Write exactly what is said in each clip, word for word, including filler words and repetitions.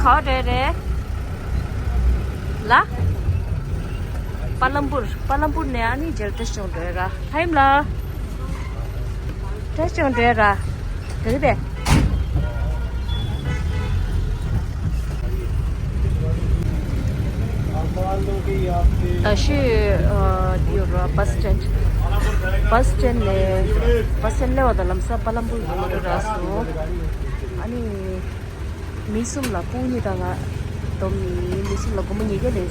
ག་པར་འགྲོ་རེད། ལ། པ་ལམ་པུར། པ་ལམ་པུར་ནས་ཨ་ནི་རྗེས་ལ་བཀྲ་ཤིས་ལྗོངས་འགྲོ་ཡ་ར། ལྷ་ཡུམ་ལ། བཀྲ་ཤིས་ལྗོངས་འགྲོ་ཡ་ར། དེ་རེད་པས། ད་ཤོད་ཨ་ཡོད་ར། བྷ་སི་སི་ཊེན། བྷ་སི་སི་ཊེན་ནས་བྷ་སི་སི་ཊེན་སླེབས་པ་དང་ལམ་སང་པ་ལམ་པུར་གྱི་མོ་ཊ་རག་སོང་། ཨ་ནི། མི་གསུམ་ལ་སྤུན་གཉིས་དང་ང་བསྡོམས་ནི་མི་གསུམ་ལ་སྒོར་མོ་ཉིས་བརྒྱ་ལེན།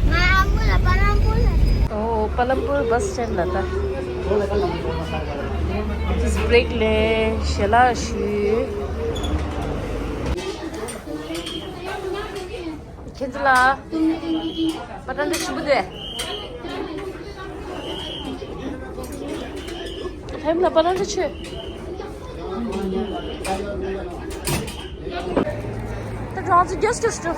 ང་ཨ་མོ་ལ་པ་ལམ་པུར་ལ། ཨོ་པ་ལམ་པུར་བྷ་སི་སི་ཊེན་ལ་ད། ཏིས་བྷི་རེག་ལེན་ཞལ་ལག་ཞུས། ཁྱེད་ཚོ་ལ་པ་ཏྲ་འདྲ་ཞིམ་པོ་འདུག་ལྷ་ཡུམ་ལ་པ་ཏྲ་འདྲ་མཆོད། ད་ང་ཚོ་རྒྱོགས་རྒྱོགས་འགྲོ།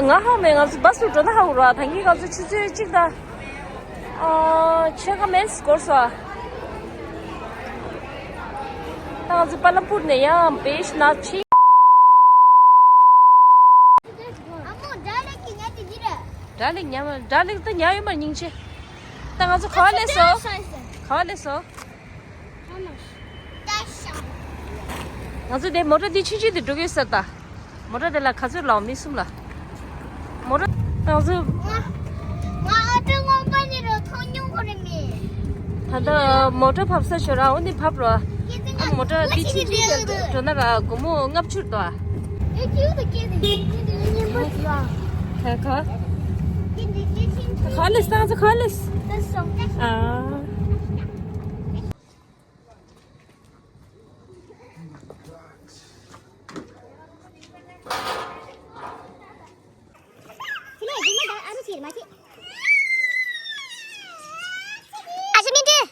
ང་ཧ་མེད། ང་ཚོ་བྷ་སུ་འགྲོ་ན་ཧ་གོ་ར། ད་གིན་ང་ཚོ་ཆུ་ཚོད་གཅིག་དང་། ཨ། ཕྱེད་ཀ་མིན་འགོར་སོང་། ད་ང་ཚོ་པ་ལམ་པུར་ནས་ཡང་བེ་ཤི་ན་ཆི། ཨ་མོ་སྒྲ་ལེགས་ཀྱི་ཉལ་དེ་འདི་རེད། སྒྲ་ལེགས་ཉལ་མ། སྒྲ་ལེགས་ད་ཉལ་ཡོད་མ། སྙིང་རྗེ། ད་ང་ཚོ་ག་པར་སླེབས་སོང་། ག་པར་སླེབས་སོང་། ང་ཚོ་དེ་མོ་ཊ་འདི་ཆུང་ཆུང་དེ་འགྲོ་གི་ཡོད་ས་ད། མོ་ཊ་དེ་ལ་ག་ཚོད་ལའོ། མི་གསུམ་ལ། མོ་ཊ་ང་ཚོ། ང་ཨ་ཏི་ངོ་མ་ནི་རོ་ཐོང་ཉུང་གོ་རེ་མི། ད་ལྟ་མོ་ཊ་བབས་ས་ཤོད་ར། འོ་ནི་བབས་རོ། ཨ་མོ་ཊ་འདི་ཆུང་ཆུང་དེ་འགྲོ་ན་ར་སྒོར་མོ་ལྔ་བཅུ་འདུག་ཨ། ཁ་ཁ། ག་ལེས་ཏང་ཚོ་ག་ལེས། ཨ། ཨ་ཅེ་མི་འདུག་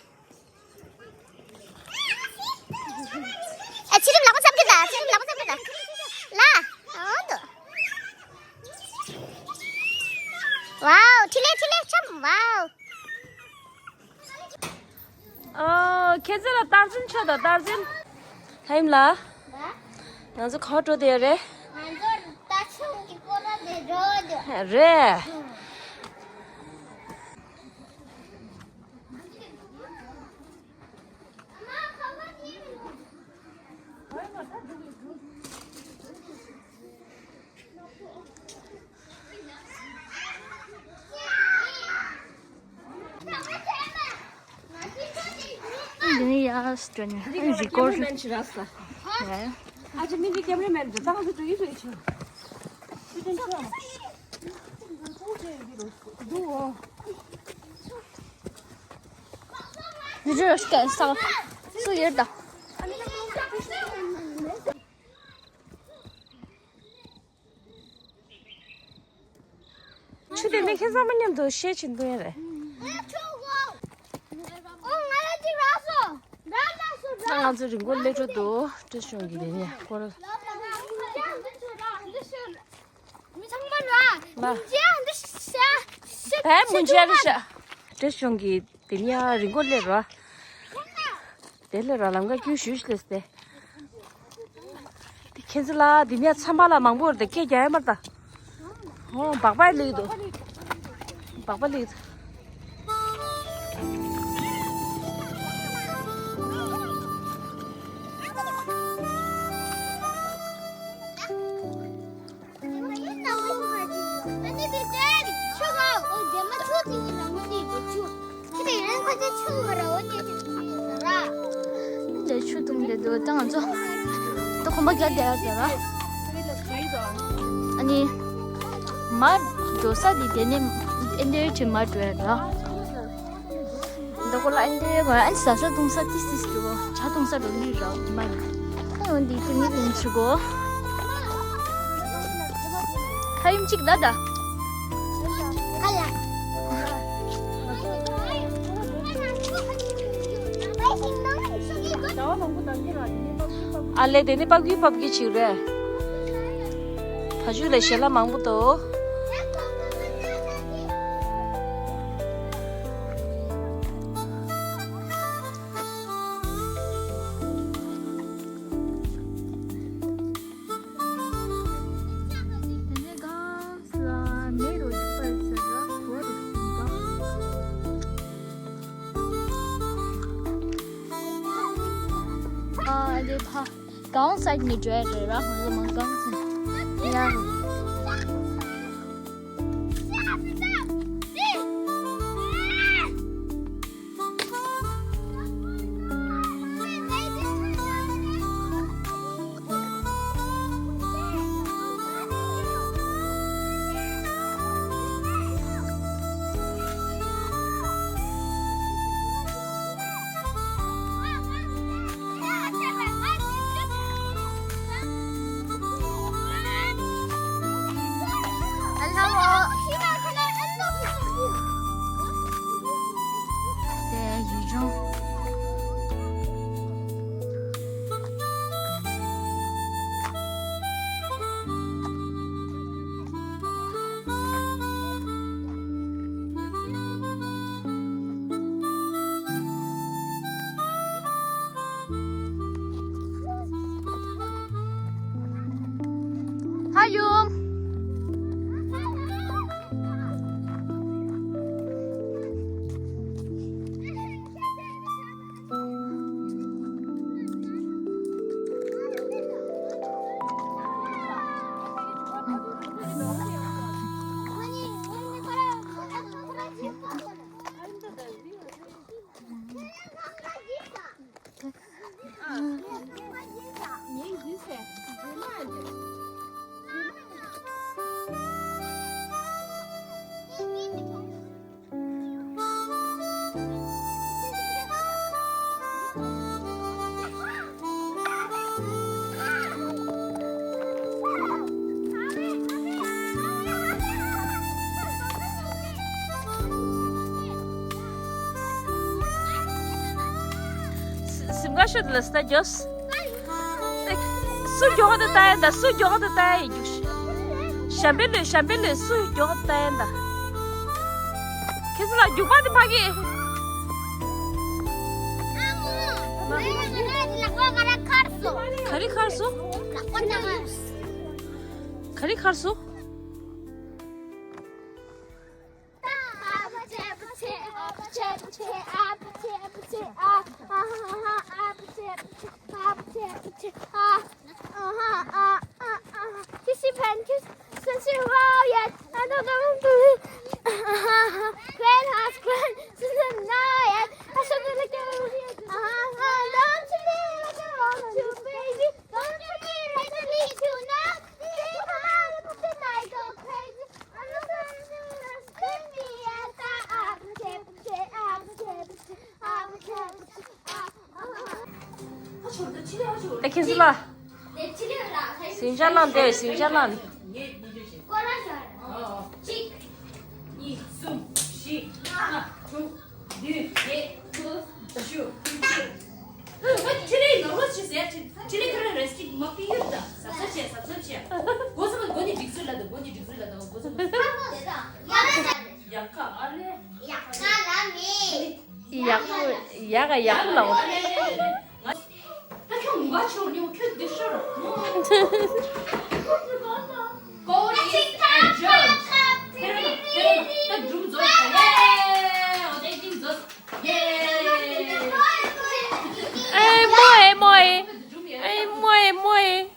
ཨ། ཕྱི་རིམ་ལག་པ་འཚམ་གྱི་ད། ཕྱི་རིམ་ལག་པ་འཚམ་གྱི་ད། ལ། འོ་འདུག་ཝའོ། འཕྲིན་ལས་འཕྲིན་ལས་འཆམ། ཝའོ། ཨ། ཁྱེད་ཚོ་ལ་རྟག་འཛིན་ཆོག་ད། རྟག་འཛིན། ལྷ་ཡུམ་ལགས། ང་ཚོ་ག་པར་འགྲོ་བསྡད་ཡོད་རེད། ང་ཚོ་རྟ་ཆུང་གི་སྐོར་ར་དེ་འགྲོ་འདུག་རེད། འདི་ནི་ཡ་སི་ཏྲ་ནི་རི་ཀོར་ཌི། ཨ་ཅེ་མི་འདི་ཀེམ་ར་མེན་འདི་ཏང་ཚོ་འགྲོ་ཡི་རེད་ཆོ། ཝི་ཌི་ཡོ་སྐད་སང་སུ་ཡོད་ད། ཆུ་དེ་ནས་ཁྱེད་ཚང་མ་མཉམ་དུ་བཤད་བྱེད་འདུག་ཡ་རེད། ང་ཚོ་རི་མགོ་སླེབས་འགྲོ་འདུག་བཀྲ་ཤིས་ལྗོངས་ཀྱི་དེ་ནས་སྐོར། མི་ཚང་མ་ལ། ལ། མུན་ཇ་འདི་ཤ་ཤ་བས་མུན་ཇ་རེ་ཤ། བཀྲ་ཤིས་ལྗོངས་ཀྱི་དེ་ནས་རི་མགོ་སླེབས་རོ། དེ་ལས་ར་ལམ་ཁ་ཁྱོད་ཞུ་ཞིག་ལས་སྟེ། དེ་ཁྱེད་ཚོ་ལ་དེ་ནས་ཚང་མ་ལ་མང་པོ་རེད་དེ་སྐད་རྒྱག་ཡ་མ་རེད་ད། ཧོ་སྦག་སྦག་ལེགས་འདུག་སྦག་སྦག་ལེགས་འདུག་འདི་ཆུ་འཐུང་བསྡད་འདུག་ད་ང་ཚོ་ད་གོམ་པ་རྒྱག་བསྡད་ཡ་ཟེར་ར། ཨ་ནི་མར་འགྲོ་ས་འདི་དེ་ནས་ཨེ་འདྲ་བྱས་མར་འགྲོ་ཡ་ར། འདི་གོ་ལ་ཨེ་འདྲ་གོ་ཨ་ནི་ཟ་ས་འཐུང་ས་ཏིས་ཏིས་འགྲོ། ཇ་འཐུང་ས་འགྲོ་ནི་ར་མ་ཡིན། ཨ་འོ་འདི་དེ་ནས་དེ་ནས་ཆུ་གོ། ཁ་ཡུམ་གཅིག་ལ་ད། ཁ་ལ། ཨ་ལེ་དེ་ནི་པགས་ཀྱི་པགས་ཀྱི་ཅིག་རེད། ཕ་ཇུ་ལ་ཞལ་ལག་མང་པོ་འདུག Wrong side ནས་འགྲོ་ཡ་རེད་ར། ཧོན་ལོ་མང་གང་ཚེ་ཡ། ཧ་ཡུམ། སིམ་ཁ་ཤོད་ལ་སྟ་རྒྱོས། སུ་མགྱོགས་དུ་ལྟ་ཡིན་ད། སུ་མགྱོགས་དུ་ལྟ་ཡིན་རྒྱུགས། ཞམ་པེ་ལོས་ཞམ་པེ་ལོས་སུ་མགྱོགས་དུ་ལྟ་ཡིན་ད། ཁྱེད་ཚོ་ལ་རྒྱུག་པ་དེ་ཕ་གི། ག་རེ་ཁར་སོ། ག་རེ་ཁར་སོ། ད་ཁྱེད་ཚོ་ལ་ཟིང་ཆ་ལངས་དེ་ཟིང་ཆ་ལངས། གཅིག་གཉིས། གསུམ། བཞི། ལྔ། དྲུག་བདུན། བརྒྱད། དགུ། བཅུ། བདུན། ཅི་ལི་ནོར་བ་ཆི་ཟེར་ཅི་ཅི་ལི་ཁ་ར་རེས་ཅིག་མ་པི་ཡུར་ད་ཟབ་ཟབ་བྱས་ཟབ་ཟབ་བྱས། སྒོ་ས་མ་སྒོ་ནི་སྒྲིག་སྲོལ་ལ་ད་སྒོ་ནི་སྒྲིག་སྲོལ་ལ་ད་སྒོ་ས་མ། ཡག་ག་ཨ་ལེ། ཡག་ག་ལ་མི། ཡག་པོ་ཡག་ག་ཡག་པོ་ལ་འོ། ད་ཁྱོད་མུ་ག་ཆོ་ཉོ་ཁྱོད་འདི་ཤོར། Go eat and jump. ཧེ་རོ་ཧེ་རོ་ད་འགྲུམ་རྫོགས་ཡེ། ཨོ་ད་འགྲུམ་རྫོགས་ཡེ། ཨེ་མོ་ཨེ་མོ་ཨེ། ཨེ་མོ་ཨེ་མོ་ཨེ།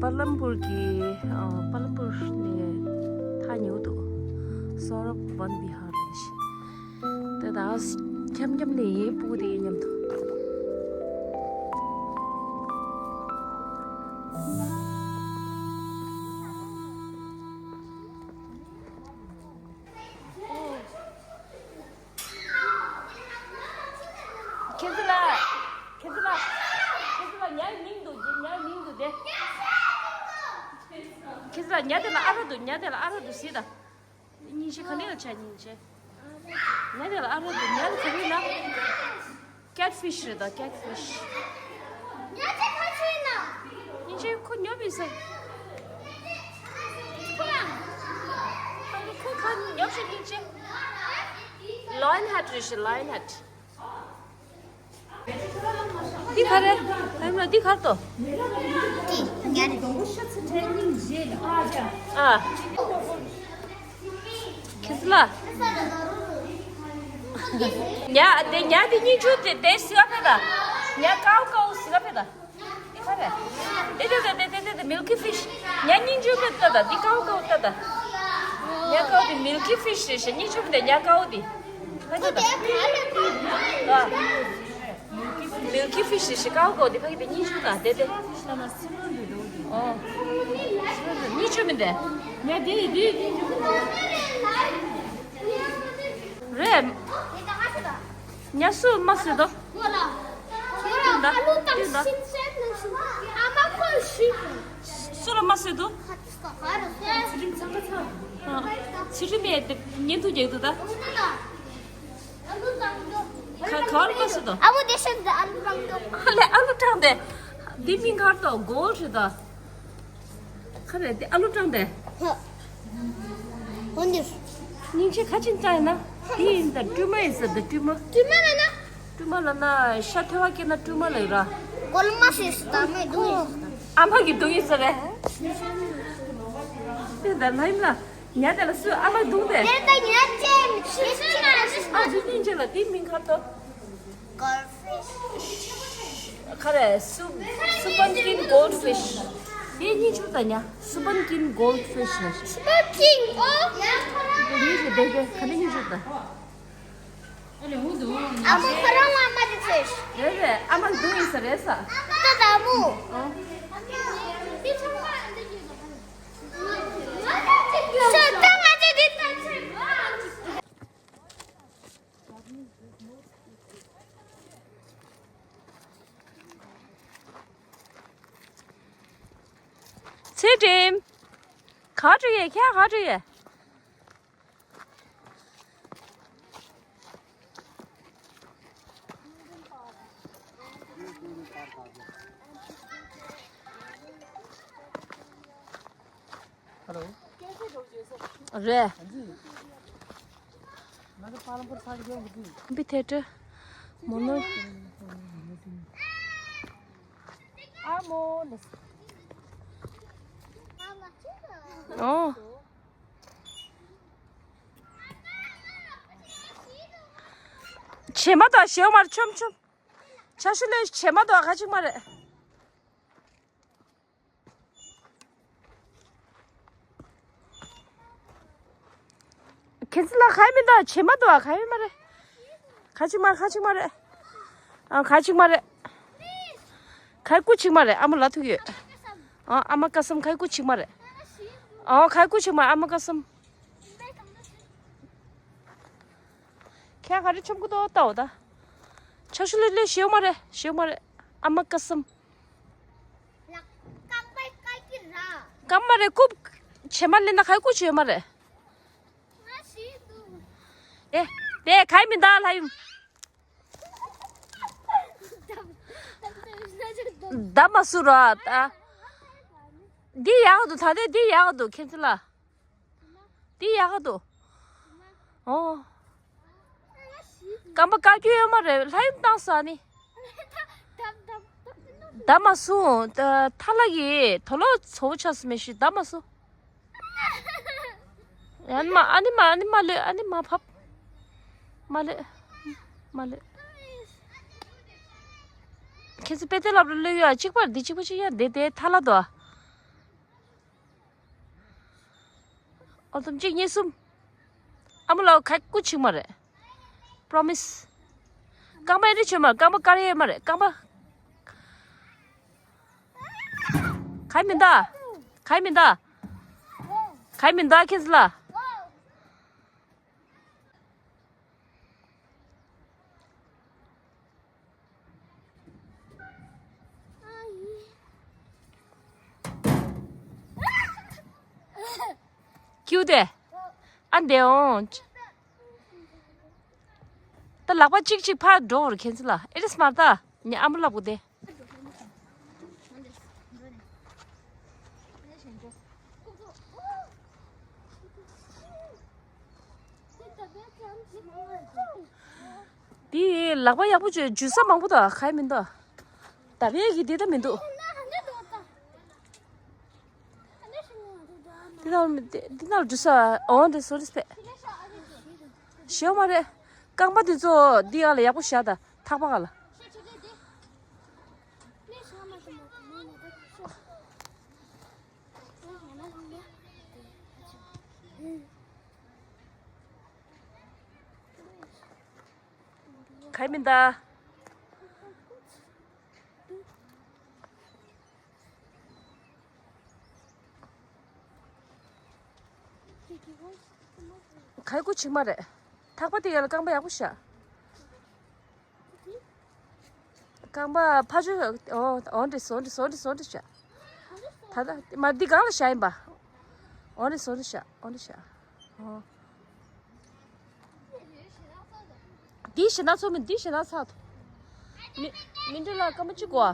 པ་ལམ་པུར་གྱི་ཨ། པ་ལམ་པུར་ནས་ཐག་ཉེ་བོ་འདུག་སོ་རབ་ཝན་བི་ཧར་རེད། དེ་དག་འཁྱམ་འཁྱམ་ནས་ཡིན། སྤུ་གུ་དེ་མཉམ་དུ། ཁྱེད་ཚོ་ལ། ཁྱེད་ཚོ་ལ། ཁྱེད་ཚོ་ལ་ཉའི་མིང་འདུག་ཉའི་མིང་འདུག་དེ། ཁྱེད་ཚོ་ལ་ཉ་དེ་ལ་ཨ་རོ་འདུག་ཉ་དེ་ལ་ཨ་རོ་འདུག་ཟེར་ད། སྙིང་རྗེ་ག་ནས་ལ་ཆ་སྙིང་རྗེ། ཉ་དེ་ལ་ཨ་རོ་འདུག་ཉ་དེ་ག་རེ་ན། ཀེ་ཊི་ཕི་ཤི་རེད་ད། ཀེ་ཊི་ཕི་ཤི། ཉ་དེ་ག་ཚོད་ཡིན་ན། སྙིང་རྗེ་ཁོ་ཉོབ་ཡིན་ས། ཁོ་ཁ་ཉོབ་ཤིག་སྙིང་རྗེ། ལའོན་ཧེཌ་རེད་ཤི། ལའོན་ཧེཌ། འདི་ག་རེ། ཨ་མ་འདི་ག་རེ་ཏོ། འདི་ཉ་རེད། ཨ། ཁྱེད་ཚོ་ལ། ཉ་དེ་ཉ་དེ་སྙིང་ཆུང་དེ་དེ་ཟི་ག་ཕེ་ད། ཉ་ཀའོ་ཀའོ་ཟི་ག་ཕེ་ད། དེ་ག་རེ། དེ་དེ་དེ་དེ་དེ་དེ་མིལ་ཀི་ཕི་ཤི། ཉ་སྙིང་ཆུང་ཕེ་ད་ད་འདི་ཀའོ་ཀའོ་ད་ད། ཉ་ཀའོ་དེ་མིལ་ཀི་ཕི་ཤི་རེད་ཤི། སྙིང་ཆུང་ཕེ་ད་ཉ་ཀའོ་དེ། ཨ། མིལ་ཀི་ཕི་ཤི་ཤི་ཀའོ་ཀའོ་དེ་ཕ་གི་དེ་སྙིང་ཆུང་ད་དེ་དེ། ཨོ། སྙིང་ཆུང་མིན་དེ། ཉ་དེ་དེ་དེ། རེད། ཉ་སུ་མ་སུ་དོ། ཏུན་ད། ཏུན་ད། སུ་ལ་མ་སུ་དོ། ཚི་རི་མེ་དེ་ཉན་ཐུག་རྒྱག་ཏུ་ད། ག་ག་བར་མ་སུ་དོ། ཨ་བོ་དེ་ཤན་དེ་ཨ་ལུ་བྲང་དོ། ཨ་ལེ་ཨ་ལུ་བྲང་དེ། འདི་མིང་གར་དོ་གོལ་ཧྲི་དོ། ག་རེ་དེ་ཨ་ལུ་བྲང་དེ། ཧ། འོན་ཏེ། སྙིང་རྗེ་ཁ་ཆེན་བཏང་ཡིན་ན། དེ་ཡིན་ད་ཀྲུ་མ་ཡིན་ས་ད་ཀྲུ་མ། ཀྲུ་མ་ལ་ན། ཀྲུ་མ་ལ་ན་ཤ་ཐོད་པ་སྐྱེས་ན་ཀྲུ་མ་ལ་ཡོད་ར། གོལ་མ་ཤེས་ད་མེད་དུ་ཡིན། ཨ་མ་གི་དུང་ཡིན་ས་རེད། དེ་ད་ལ་ཡིན་ལ། ཉ་དེ་ལ་སུ་ཨ་མ་དུང་དེ། དེ་ད་ཉ་ཅན་ཤེས་ཤེས་ན་ཤེས་ཨ་ཇུ་ཏིན་ཅེ་ལ་དེ་མིང་གར་དོ། གོལ་ཕིཤ། ག་རེ། སུ་སུ་པན་ཀིན་གོལ་ཕིཤ། དེ་གཉིས་ཆུ་ད་ཉ། སུ་པན་ཀིན་གོལ་ཕིཤ་ལ། སུ་པན་ཀིན་ཨོ། དེ་གཉིས་ཆུ་དེ་དེ་ག་ནས་གཉིས་ཆུ་ད། ཨ་མོ་ཁོ་རང་ལ་མ་དེ་ཚོས། རེད་རེད། ཨ་མ་འདུག་ཡིན་ས་རེད་ས། ད་ད་མོ། ཨོ། ད་ད་ང་ཚོ་འདི་ད་ཚོས། ཚེ་བཀྲིན། ག་འགྲོ་ཡས། ཁྱེད་ག་འགྲོ་ཡས། Hello. རེད། འབི་ཐེ་ཏྲ། མོ་ནོ། ཨ་མོ་ནི། ཨོ། བྱེ་མ་དང་ཞེའུ་མར་ཆོམ་ཆོམ། ཆ་ཤུ་ལེ་བྱེ་མ་དང་ཁ་ཅིག་མ་རེད། ཁྱེད་ཚོ་ལ་ག་ཡི་མི་འདུག་བྱེ་མ་འདུག་ག་ཡི་མ་རེད། ཁ་ཅིག་མ་རེད། ཁ་ཅིག་མ་རེད། ཨ་ཁ་ཅིག་མ་རེད། ཁ་ཀུ་ཅིག་མ་རེད། ཨ་མ་ལ་ཐུག་ཡོད། ཨ་ཨ་མ་ཀ་སམ་ཁ་ཀུ་ཅིག་མ་རེད། ཨ་ཁ་ཀུ་ཅིག་མ་ཨ་མ་ཀ་སམ། ཁྱེད་ག་རེ་ཆོམ་ཀུ་ཏོ་ལྟ་འོ་ད། ཆ་ཤུ་ལེ་ལེ་ཞེའུ་མ་རེད། ཞེའུ་མ་རེད། ཨ་མ་ཀ་སམ། རྐང་པའི་ཀ་ཀི་ར། ཀ་མ་རེད། རྐུབ། བྱེ་མ་ལེན་ན་ཁ་ཀུ་བྱེ་མ་རེད། ང་ཤི་འདུག་དེ་དེ་ག་ཡི་མི་འདུག་ལ་ཡུམ། ད་མ་སུ་ར་ད། འདི་ཡག་འདུག་ད་དེ་འདི་ཡག་འདུག་ཁྱེད་ཚོ་ལ། འདི་ཡག་འདུག་ཨོ། རྐང་པ་བཀག་རྒྱུ་ཡོད་མ་རེད། ལྷ་ཡུམ་བཏང་ས་ནི། ད་མ་སུ། ད་ཐ་ལ་གི་དོ་ལོ་ཚོ་ཆགས་སུ་མེ་ཤི་ད་མ་སུ། ཨ་ནི་མ་ཨ་ནི་མ་ཨ་ནི་མ་ལོས། ཨ་ནི་མ་ཕབ། མ་ལོས། མ་ལོས། ཁྱེད་ཚོ་པེ་ཏེ་ལབ་ར་ལོས་ཡོད། གཅིག་པར་འདི་གཅིག་པ་གཅིག་ཡ་དེ་དེ་ཐ་ལ་དོ། ཨོ་དུམ་གཅིག་གཉིས་གསུམ། ཨ་མ་ལགས་ཁ་སྐུ་ཆིག་མ་རེད། པྲོ་མིས། རྐང་པ་ཨེ་འདྲ་བྱོས་མ་རེད། རྐང་པ་དཀར་ཡས་མ་རེད། རྐང་པ། ག་ཡི་མིན་ད། ག་ཡི་མིན་ད། ག་ཡི་མིན་ད་ཁྱེད་ཚོ་ལ། ཀྱུ་དེ། ཨ་འདེ་འོང་། ད་ལག་པ་གཅིག་གཅིག་ཕར་འགྲོ་བར་ཁྱེད་ཚོ་ལ་ཨེ་རེས་མར་ད། ཉི་ཨ་མ་ལབ་གོ་དེ། འདི་ལག་པ་ཡག་པོ་བྱོས། འཇུ་ས་མང་པོ་དང་ག་ཡི་མི་འདུག་ད་བས་ཀྱི་འདི་ད་མི་འདུག་འདི་ན་འདི་ན་འཇུ་ས་འོང་དེ་སོ་རེ་སྤེ། ཞེའོ་མ་རེད། རྐང་པ་འདི་ཚོ་འདི་ཡག་ལ་ཡག་པོ་བཞག་ད་ཐག་པ་ག་ལ། ག་ཡི་མིན་ད། ག་ཡི་སྐུ་ཆིག་མ་རེད། ཐག་པ་དེ་ཡར་ལ་རྐང་པ་ཡག་པོ་བཞག་རྐང་པ་ཕ་ཆོས་འོ་འོ་འདྲེ་སོ་འདྲེ་སོ་འདྲེ་སོ་འདྲེ་བཞག་ད་ལྟ་མ་འདི་གང་ལ་བཞག་ཡིན་པ། འོ་འདྲེ་སོ་འདྲེ་བཞག་འོ་འདྲེ་བཞག་འོ། འདི་ཞེ་ན་ཚོ་མི་འདི་ཞེ་ན་ཚ། མི་མི་འདི་ལ་སྐར་མ་གཅིག་གོ།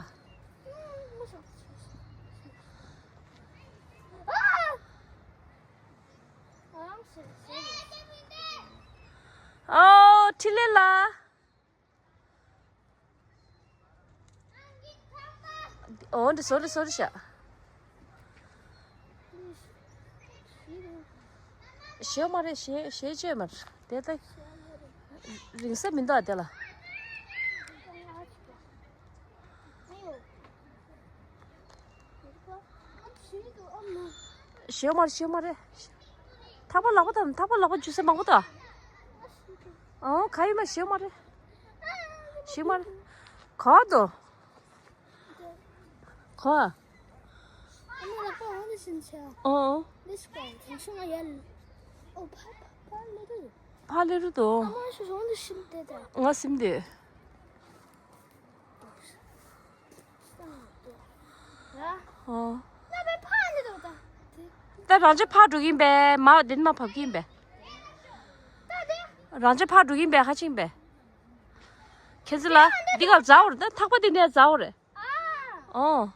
ཨོ་ཁྲི་ལེ་ལ། འོ་འདི་སོ་རི་སོ་རི་བཞག་ཞེ་མ་རེད། ཞེ་ཞེ་བཅོས་མ་རེད་དེ་ལྟ། རིང་ས་མི་འདུག་ཨ་དེ་ལ། ཞེ་མ་རེད། ཞེ་མ་རེད། ཐག་པ་ལག་པ་དང་ཐག་པ་ལག་པ་འཇུ་ས་མང་པོ་དང་། ཨོ་ག་ཡོད་མ་ཞེ་མ་རེད། ཞེ་མ་རེད། ག་དོ། ག་ཨ་མ་ལག་པ་འོང་དུ་ཕྱིན་ཆ། ཨོ། འདི་ཞིག་ག་དེང་ཤུ་ང་ཡལ། ཨོ་ཕ་ཕ་ཕ་ལེ་རུ། ཕ་ལེ་རུ་དོ། ཨ་མ་ཤུ་འོང་དུ་ཕྱིན་དེ་ད། ང་སིམ་དེ། ཨོ། ད་རང་ཅག་ཕར་འགྲོ་གིན་པས། མ་དེ་མ་བབས་ཀྱིན་པས། རང་ཅག་ཕར་འགྲོ་གིན་པས། ཧ་ཅིང་པས། ཁྱེད་ཚོ་ལ་འདི་ག་ཛའོ་རེད། ད་ཐག་པ་འདི་ནས་ཛའོ་རེད། ཨོ།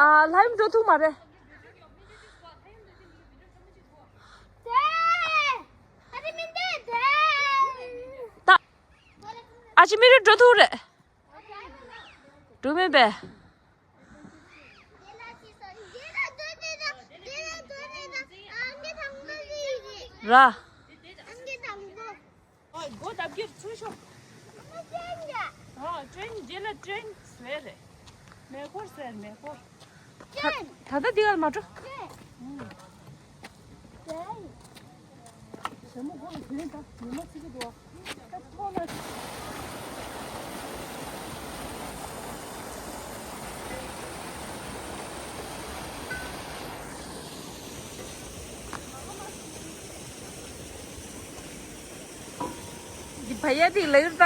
ཨ་ལྷ་ཡུམ་འགྲོ་ཐུབ་མ་རེད། ད་ཨ་ཅེ་མི་རུ་འགྲོ་ཐུབ་རེད། འགྲོ་མེད་པས། ར། ཨོ་སྒོ་བརྡབ་ཀྱི་ཚུར་ཤོག་ཨ་ཀྲེན་རྗེས་ལ་ཀྲེན་ཟེར་རེད། མེ་འཁོར་ཟེར་མེ་འཁོར། ད་ད་འདི་གར་མ་འགྲོ། ཞྭ་མོ་སྒོ་ལ་དོན་དག་ཉི་མ་ཚིག་གི་འདུག་ད་ཐོག་ལ། འདི་བ་ཡ་འདི་ལ་ཡུར་ད།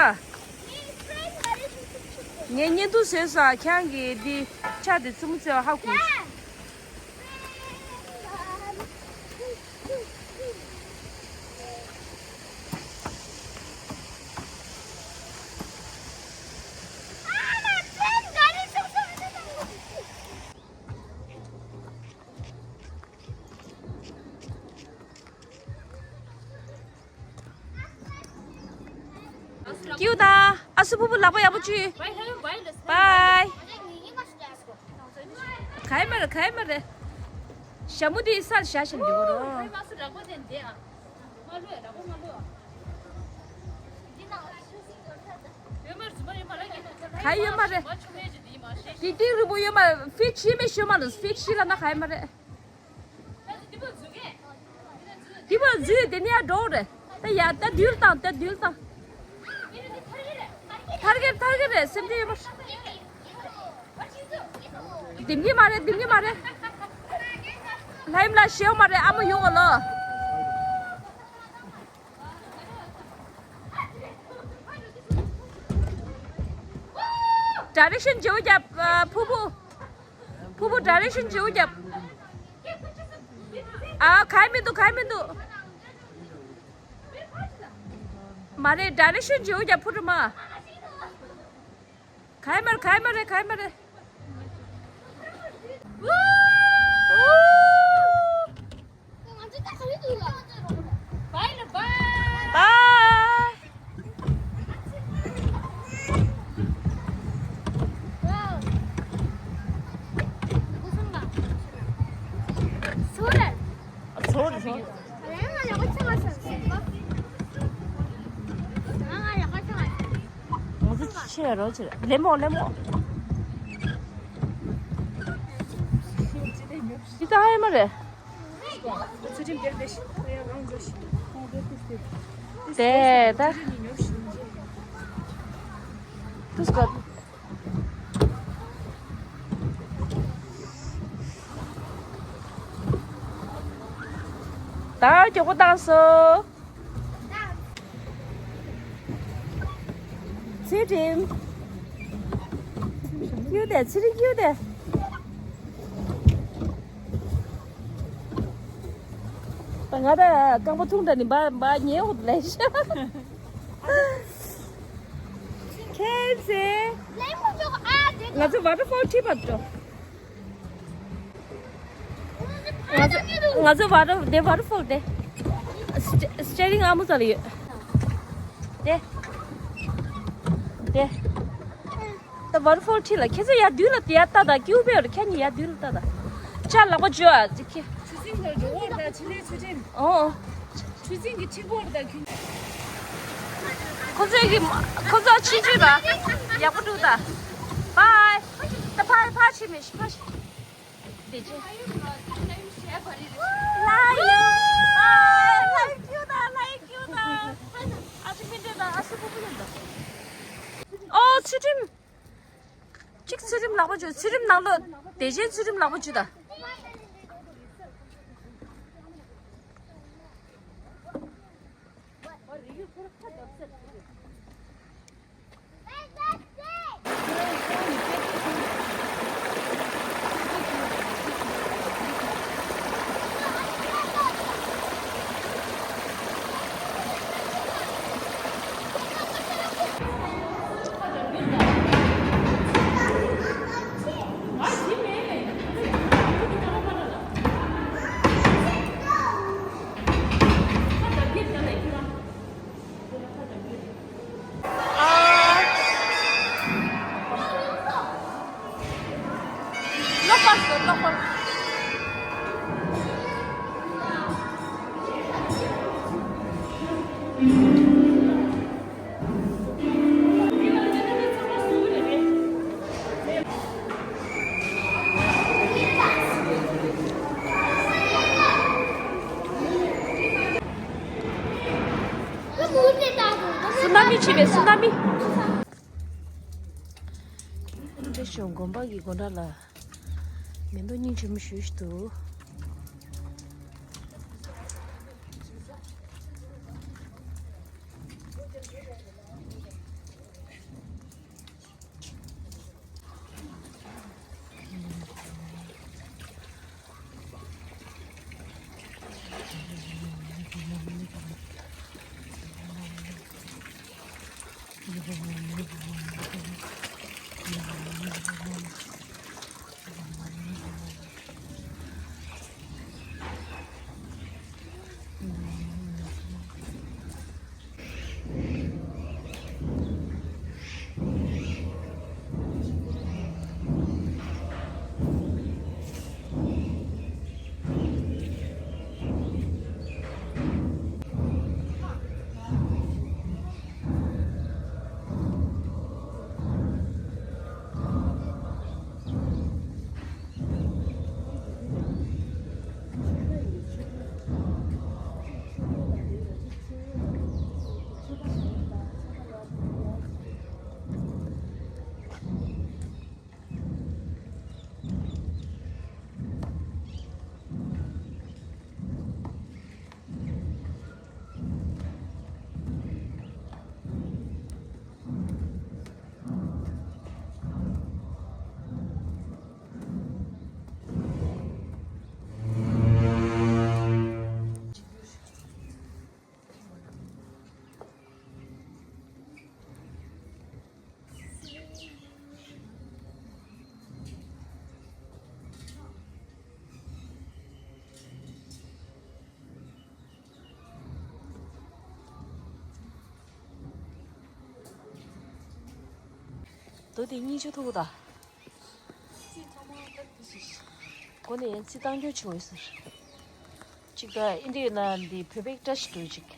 ངས་བརྙན་ཐུང་བཟོས་ས་ཁྱང་གི་འདི་ཆ་དེ་ཙུམ་ཙེ་བ་ཧ་གོ། ཀིའུ་ད། ཨ་སུ་ཕུ་ཕུ་ལག་པ་ཡག་པོ་ཅི། བའི། ག་ཡི་མ་རེད། ག་ཡི་མ་རེད། ཞྭ་མོ་དེ་སར་བཞག་བཞིན་འདུག་རོ། ཡོད་མ་རེད། ཟུར་པ་ཡོད་མ་རེད། ཡིན་ན་ཚར་ད། ག་ཡོད་མ་རེད། དེ་ཏིང་རིང་པོ་ཡོད་མ་རེད། ཕིཊ་ཤི་མེད་ཤོད་མ་རེད། ཕིཊ་ཤི་ལ་ན་ག་ཡོད་མ་རེད། དེ་བ་འཛུལ་དེ་ནས་ཡར་འགྲོ་རེད། ད་ཡར་ད་རྡུལ་བཏང་ད་རྡུལ་བཏང་། ཐར་གི་ཐར་གི་རེད་སེམས་ཅན་ཡོད་པ། འདེམ་གི་མ་རེད་འདེམ་གི་མ་རེད། ལྷ་ཡུམ་ལ་ཤེའོ་མ་རེད་ཨ་མ་ཡོང་ག་ལོ། ཌའི་རེག་ཤན་བརྗེ་བོ་རྒྱབ། ཕུ་བོ། ཕུ་བོ་ཌའི་རེག་ཤན་བརྗེ་བོ་རྒྱབ། ཨ་ག་ཡེ་མི་འདུག་ག་ཡེ་མི་འདུག་མ་རེད་ཌའི་རེག་ཤན་བརྗེ་བོ་རྒྱབ་ཕུ་བོ་མ། ག་ཡེ་མ་རེད་ག་ཡེ་མ་རེད་ག་ཡེ་མ་རེད། ང་ཚོ་ཆེ་རོ་ཆེ་ལེ་མོ་ལེ་མོ། འདི་ད་ཧ་ཡ་མ་རེད། དེ་ད། དུས་སྐབས། ད་མགྱོགས་པོ་བཏང་སོང་། ཚུལ་ཁྲིམས། ཁྱེར་ཡོང་དེ་ཚུལ་ཁྲིམས་ཁྱེར་ཡོང་དེ། ད་ང་ད་རྐང་པ་ཐུང་དྲགས་ནི་འབའ་འབའ་ཉལ་འོག་ལས་ཤ། ཁྱེད་ཚེ། ང་ཚོ་ཝ་ཊར་ཕོལ་ཁྲིད་པར་འགྲོ། ང་ཚོ་ང་ཚོ་ཝ་ཊར་དེ་ཝ་ཊར་ཕོལ་དེ། སི་སི་ཊི་ཡ་རིང་ཨ་མོ་ཚ་ལ་ཡོད། དེ། དེ། ད་ཝ་ཊར་ཕོལ་ཁྲིད་ལ་ཁྱེད་ཚོ་ཡར་མདུན་ལ་དེ་ཡར་ལྟ་དང་ཀིའུ་བེ་ཡོད་རེད་ཁྱེད་གཉིས་ཡར་མདུན་ལ་ལྟ་དང་། ཅ་ལག་པ་འཇོ་ཨ་ཅི་ཁྱེད། ཆུ་སྲིན་གྱི་འགྲོ་འོར་དང་ཆུ་ལྷའི་ཆུ་ཁྲིམས། ཨོ། ཆུ་སྲིན་གྱི་ཁྲིག་པོར་དང་ཁྱུ། ཁོ་ཚོའི་གི་ཁོ་ཚོ་ཆུ་ཆུ་ར་ཡག་པོ་འདུག་ད། བའི། ད་ཕ་ཕ་ཆི་མི་ཤི་ཕ་ཤི། དེ་ཆི། ལ་ཡུ། བའི། ལ་ཡུ་ཀྱུ་ད་ལ་ཡུ་ཀྱུ་ད། ཨ་ཅི་མི་འདྲ་ད་ཨ་སི་པུ་པུ་ཡོད་ད། ཨོ་ཆུ་ཁྲིམས། གཅིག་ཚུལ་ཁྲིམས་ལག་པ་འཇུ། ཚུལ་ཁྲིམས་ནང་ལོགས་བདེ་ཆེན་ཚུལ་ཁྲིམས་ལག་པ་འཇུ་ད། སུ་ན་མི་བྱེད་པའི་སུ་ན་མི། འདི་ཞོ་དགོན་པ་གི་སྒོ་འགྲམ་ལ་མེ་ཏོག་སྙིང་རྗེ་མོ་ཞེ་པོ་ཞིག་འདུག་རྡོ་དེ་གཉིས་བཅུ་ཐུག་ད། ཁོ་ནས་ཡང་རྩི་བཏང་རྒྱུ་བྱུང་ཡོད་ཟེར། གཅིག་ད་ཨིན་དེ་ན་འདི་བོད་པའི་བཀྲ་ཤིས་འགྲོ་གཅིག་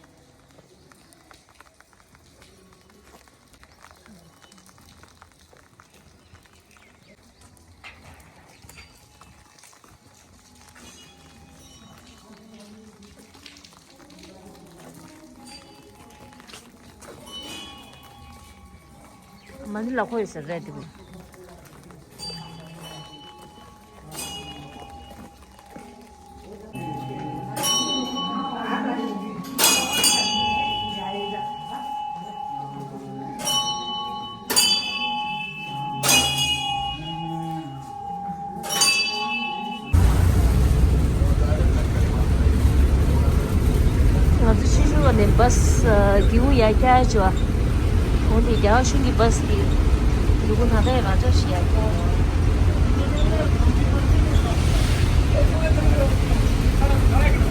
མ་ཎི་ལ་ཁོ་ཡོད་ཟེར་རེད་དེ། ང་ཚོ་ཆུ་ཤུར་བ་ནས་བྷ་སི་ཨ་སྒེའུ་ཁུང་ཡར་བཀྱག་བྱས་པ། འོ་དེ་རྒྱ་གར་གཞུང་གི་བྷ་སི་དེ་འདུག་གོ། ད་ལྟ་ཡང་རང་འཇགས་ཤིག་ཡར་བཀྱག་བྱས།